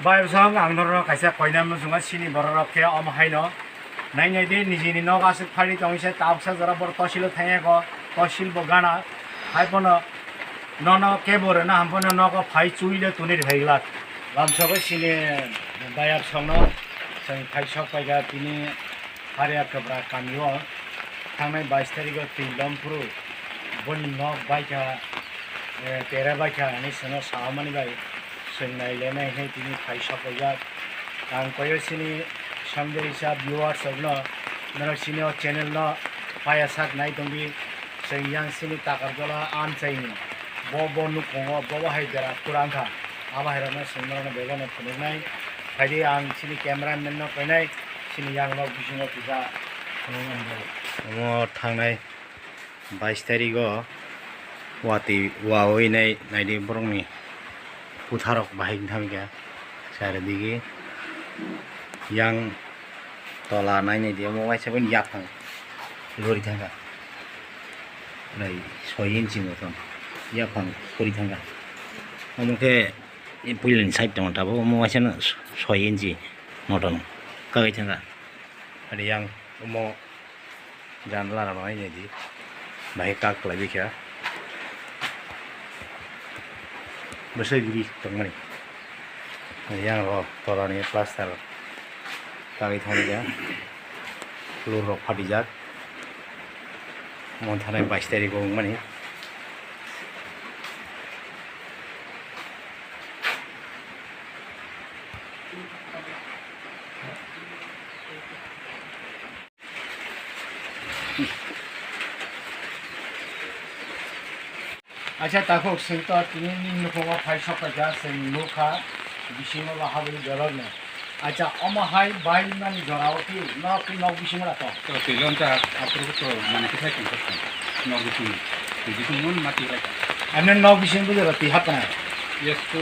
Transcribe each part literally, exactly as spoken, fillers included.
Bai bwsong, ang norok kaisa koina muchungo, chini bororok khe omo haino. Nai nai di, nijini nok aswk phari tongwi se, tabuksa jora bor tosil o thangya ko, tosil bo gana. Hai pono nono kebo rwna ham pono nogo phai chui le tuni rwhai glak. Lamsogwi chini bayap songno chwng phai sok paikha tini Haria Kwbra kamio thangnai bais tarigo twi lom phuru boni nok baikha, eh, tere baikha hinwi chwngno sahamani bai chwng nailenai hinwi tini phai sok paijak. Ang koyo chini Sanjay Isa viewers rokno, norok chini o channel no paya sak nai tongdi. Chwng yang sini Takarjala amchaini bo, bo nukhungo, bo bo hai bera khurang kha. Abo hai rokno chwng norokno bebak no phunuknai. Phaidi ang sini cameraman no koinai, sini yang nok bisingo kisa phunuknai. Omo thangnai bais tarigo watwi wawi nai, naidi borokni. Putharok bahai wngkha wngkha chari digi yang tola nainai di omo waisa bini yaphang gori thangkha prai soi inchi moton yaphang gori thangkha omo khe puilani side tongo tabuk omo waisa no soi inchi moton kagwi thangkha ade yang omo. Janla rok nai di. Bahai kak khlai bikha. Bwsai giri tongmani. Yang ro tolani plaster kagwi thangya. Floor rok phatijak. Mon thanai bais tari go wngmani. Acha takhuk, chwng to tini nini nukhungo phai sok paikha, chwng nukha, bisingo ba habwi belokno. Acha, omo hai bai mani jorao twi, norok twi nok bisingo da to? To twi lon ta, aphuru to mani kwthai tong kha, nok bisingo. Twi bisingo mati lai kha. Amne nok bisingo jora twi hapna? Yes, to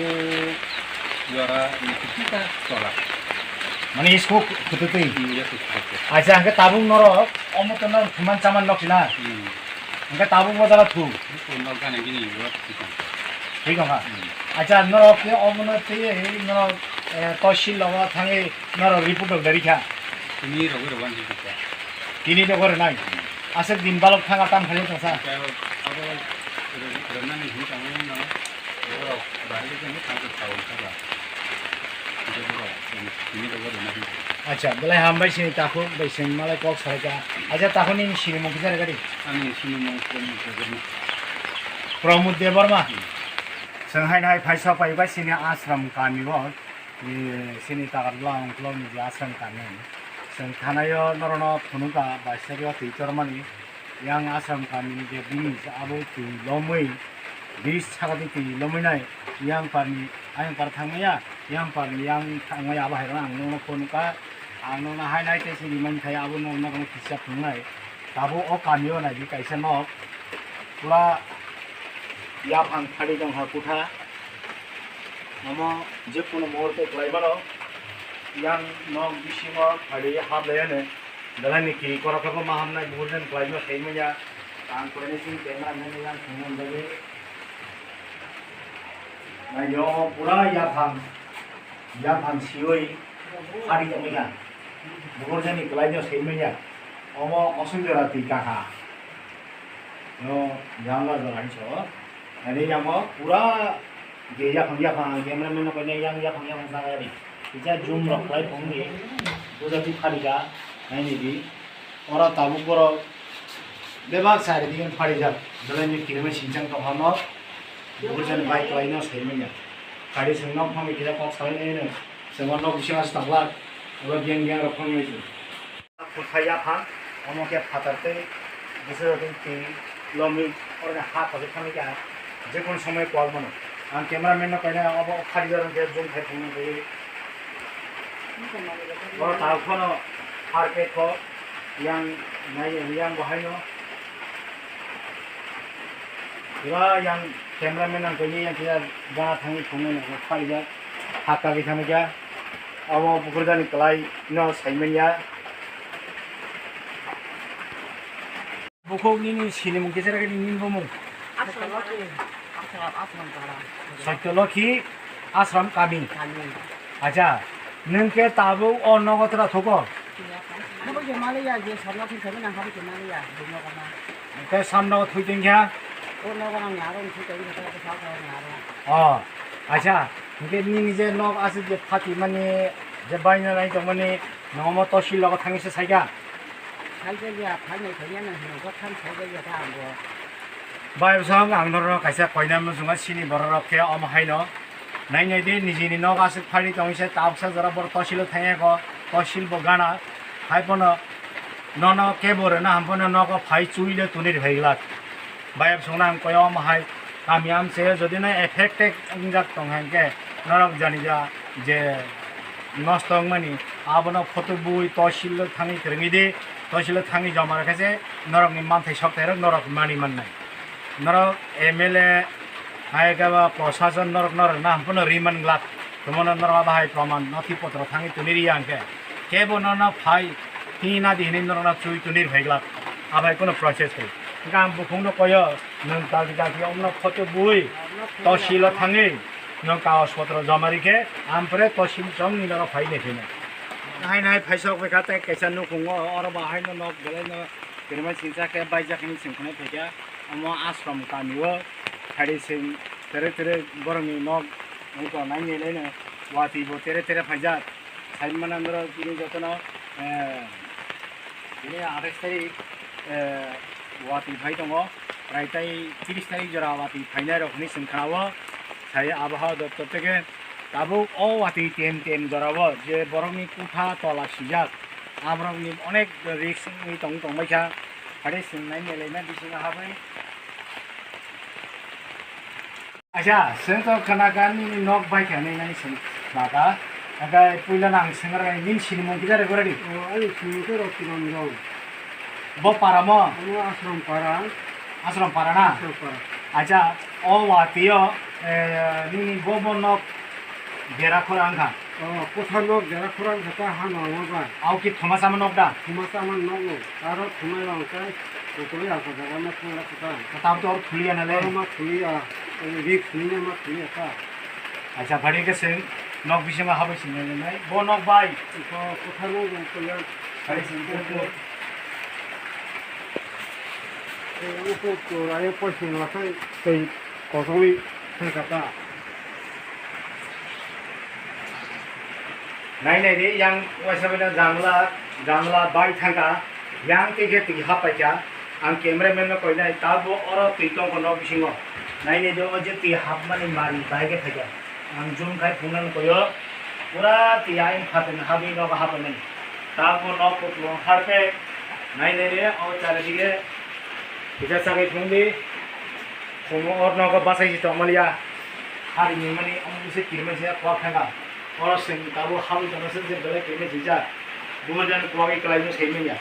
jora ni kita tola. Mane isko khututwi? Hmm, yes, khututwi. Acha, hwnkhe tabuk norok omo to norok thuman chaman nok sina? Hmm. Hwnkhe tabuk bo jala thu? Nok gana gini, bo thik wngkha. Thik wngkha? Hmm. Acha, norok khe omono twiwi norok, eh, tosil logo thangwi norok report rok dari kha? Tini rogwi rogwi ang khe kha. Tini rogwi rwnai? Hmm. Aswk din balok thanga tam khaijak tongsa? Abo rwnani hwn tongmani no. Borok bahai khe tini tangkhe sao wngkha ba. Hwnkhe borok tini rogo rwna hwnkhe. Acha, belai hambai sini takhuk bai sini malai kok salaikha. Acha, takhuk nini sinimung kisa rwgadi? Ani sinimung Pramod Debbarma. Pramod Debbarma? Hmm. Chwng haino hai phaisa paibai sini ashram kami o. Ni sini Takarjala ongkhlokni je Assam kami, chwng thanaio norokno phunukha, bais tario twi tormani. Yang Assam kamini je bridge, abo twi lomwi, bridge sakati twi lomwi nai, yang parni, ayang par thangmaya, yang parni yang thangmaya, abo hai rokno ang nokno phunukha. Ang nokno hai nai tei se rimani thai, abo nokno nokno kisa phunuknai. Tabuk o kamio naidi kaisa nok, pura yaphang phari tongkha kutha. Omo jekunu muhurte kwlai mano, yang nok bisingo phari haplaiya hwnwi, belai ni kiri koroksa bo ma hamnai, buhur jan kwlai no sai manya, ang kwlai ni sini camera man yang thwngmani bagwi. Naidi omo pura yaphang, yaphang siwi phari tongwi kha, buhur jani kwlai no sai manya, omo osoi jora twi kakha. No, yang la jora hinso. Ani yang o pura je yaphang yaphang, ang cameraman no koinai yang yaphang yaphang jaga ri. Kisa zoom rok khlai phung di. Buja twi phari ja, naini di. Oro tabuk borok bebak sari digen phari jak. Belai ni kirima sinchang tong hano. Buja ni bike lai no sai manya. Kari seng nok phang kisa kok salai nai no. Seng nok bisi mas tang lak. Oro geng geng rok phang nai. Kuthai yaphang, omo khe phatar tei bwswk twi twi lomwi oro ha kotor thangwi kha, jekunu somoi kok mano. Ang cameraman no kainai obo khari jora khe zoom khai phunuknai bagwi. Oro tabuk phano har khe kho yang nai yang bo haino. Pura yang cameraman ang khe yang khe gana thangwi phunuknai khaijak. Hakha khe thangwi kha. Abo bukurjani kwlai no saimanya. Bukhuk nini sinimung kisa rwgwi nini bumung? Ashram. Ashram, ashram para. Saitoloki ashram kami. Kami. Acha, nwng khe tabuk o nogo tra thuko? Habo je maliya, je sabno thwi thangwi nang habo je maliya, je nogo ma. Hwnkhe sabno thwi tongkha? O nogo nang ni aro thwi tongkha, o sa ko ni aro. O, acha, hwnkhe nini je nok aswk je phatimani, je baina nai tongmani, nomo tosil logo thangwi se saikha? Saikha ya, phainai khaina nang hino, gothan saikha ya ta ang bo. Bai bwsong, ang norok kaisa koina muchungo sini bororok khe omo haino. Nainai di, nijini nok aswk phari tongwi se tabuksa jora borok tosil o thangya ko, tosil bo gana. Hai pono nono kebo rwna ham pono nogo phai chui le tuni rwphai glak. Bayap songna ang koyo omo hai kami amche jodi no affected wngjak tong hai khe norok jani ja je nosto wngmani abono photo bui tosil o thangwi kwrwngwi di, tosil o thangwi joma rwkhe se norokni manthai sokthai rok norok mani mannai. Norok M L A hai khe ba prosason norok norok na hamphano ri man glak. Tongmano norok abo hai proman nothi potro thangwi tuni ri ya hwnkhe. Kebo nono phai hini na di hinwi norok na chui tuni ri phai glak. Abo hai kono process kwrwi. Hwnkhe ang bukhukno koyo nwng dagi dagi omno photo bui tosil o thangwi nwng kagoj potro joma ri khe ampore tosil chongni norok phai nai phai nai. Hai nai phai sok bai kha tei kaisa nukhungo oro bo haino nok belai no. Kwrwima singcha khe baijak hinwi chwng khwnai phaikha, omo ashram kamio, phari chwng tere tere borokni nok wngkha nainailaino, watwi bo tere tere phaijak. Saimano norok bini jotono, eh, bini athais tarik, eh, watwi phai tongo, prai tai tris tarik jora watwi phainai rok hinwi chwng khwnao. Sai aboha doptor theke tabuk o watwi tem tem jorao je borokni kutha tola sijak, aborokni onek risk wngwi tong tongbaikha. Phari chwng nai nelaina bisingo habwi. Acha, chwng to khna kha nini nok bai kha nini nani chwng kha kha. Hwnkhe puila no ang chwng rwgani nini sinimung kisa rwgwi rwdi. O, ani sinimung khe Roti Ranjan. Bo para mo? Omo Ashram para. Ashram para na? Ashram para. Acha, o watwi o, eh, nini bo bo nok bera khora wngkha. O, kwthar nok jera khorang khe ta hano abo ba. Au ki thoma sama nok da? Thoma sama nok no. Aro thoma rang khe kotoi ako jaga ma thangla khe ta. Ka tam to aro thuliya na le? Aro ma thuliya. Ri thuliya ma thuliya ta. Acha, bhari ke se nok bising ma habai sing nai. Bo nok bai. Ko kwthar nok jong thuliya. Bhari sing ko. Ko ko ko ayo po sing la kai tei kosongwi thangkha ta. Nai nai di, yang waisa bai no jangla, jangla bai thangkha, yang twi khe twi hap paikha. Ang cameraman no koi nai, ta bo oro twi tongkha nok bisingo. Nai nai di, o je twi hapmani mari bai khe phaikha. Ang zoom khai phunuknani koyo, pura twi ayang phatani habwi nogo hapmani. Ta bo nok kuplung harpe, nai nai di, o charidige kisa sagai phungdi. Chwng o nogo bachai se tongmaliya. Harini mani omo se kirima se kwak thangkha. Oro chwng tabuk habwi tongma se je belai kirima sijak. Bubo jani kwagwi kwlaino saimanya.